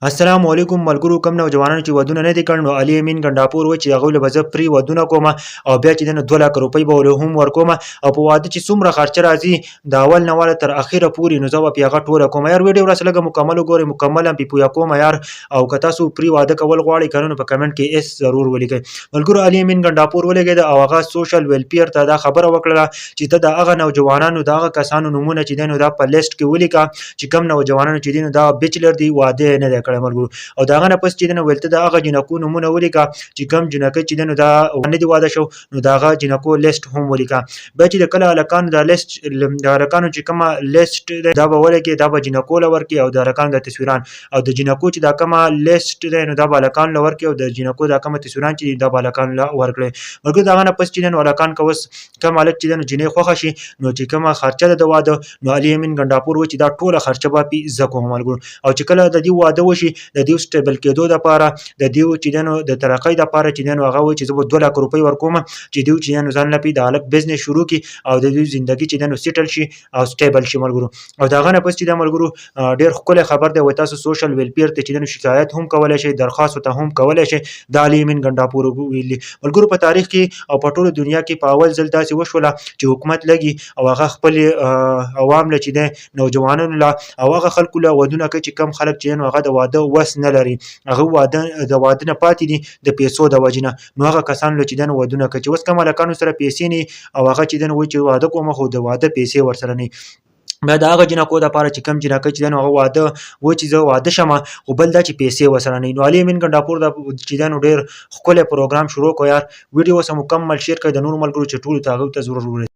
السلام علیکم ملګرو، کوم نوجوانانو چې ودونه نه دي کړي، نو علي امین ګنډاپور و چې هغوی له به زه فري ودونه کوم او بیا چې دی نو 2 لکه روپۍ به له هم ورکوم او په واده چې څومره خرچه راځي، د اول نه واله تر اخره پورې، نو زه به پې هغه ټوله کوم. یار، ویډیو راسره لږه مکمل وګورئ، مکمل هم پې پوهه کوم یار. او که تاسو فري واده کول غواړئ که نه، نو په کمنټ کې یس ضرور ولیکئ. ملګرو، علي امین ګنډاپور ولګېده او هغه سوشل ویلفیر ته دا خبره وکړله چې ته د هغه نوجوانانو، د هغه کسانو نومونه چې دی نو دا په لیست کې ولیکه چې کوم نوجوانانو چې دی نو دا بیچلر دی، واده یې نه دی کړی. ملګرو، او د هغه نه پس چې دی نو ویل، ته د هغه جینکو نومونه ولیکه چې کوم جینکۍ چې دی نو دا نه دی واده شو، نو د هغه جینکو لیست هم ولیکه. بیا چې د کله هلکانو دا لیست، د هلکانو چې کومه لیست دی دا به ولګي، دا به جینکو له ورکړي او د هلکانو د تصویران او د جینکو چې دا کومه لیست دی نو دا به هلکانو له ورکړي او د جینکو دا کومه تصویران چې دا به هلکانو له ورکړي. ملګرو، د هغه نه پس چې دی نو هلکان که اوس کوم هلک چې دی نو جینۍ خوښه شي، نو چې کومه خرچه ده د واده، نو علي امین ګنډاپور و چې دا ټوله خرچه به پې زه کوم. ملګرو، او چې کله د دې واده وشي، د دې سټیبل کېدو دپاره، د دې چې دی نو د ترقۍ دپاره چې دی نو هغه وایي چې زه به 2 لکه روپۍ ورکوم چې دوی چې دی نو ځان له پې د هلک بزنس شروع کړي او د دوی زندګي چې دی نو سیټل شي او سټیبل شي. ملګرو، او د هغه نه پس چې دا ملګرو ډېر ښکلی خبر دی، وایي تاسو سوشل ویلفیر ته چې دی نو شکایت هم کولی شئ، درخواست ته هم کولی شئ. د علي امین ګنډاپور ویلي. ملګرو، په تاریخ کې او په ټوله دنیا کې په اول ځل داسې وشوله چې حکومت لګي او هغه خپل عوام له چې دی نوجوانانو له او هغه خلکو له ودونه کوي چې کم خلک چې نو هغه د واده وس نه لري، هغه واده د واده نه پاتې دي د پیسو د وجې نه، نو هغه کسان له چې دی نو ودونه کوي چې اوس کوم هلکانو سره پیسې نه او هغه چې دی نو وایي چې واده کوم، خو د واده پیسې ورسره نه. بیا د هغه جینکو دپاره چې کوم جینکۍ چې دی نو هغه واده و چې زه واده شم، خو بل دا چې پیسې ورسره نه، نو علي امین ګنډاپور دا چې دی نو ډېر ښکلی پروګرام شروع کړ. یار، ویډیو اوس مکمل شیر کړئ د نورو ملګرو چې ټولو ته هغوی ته ضرور ورسېږي.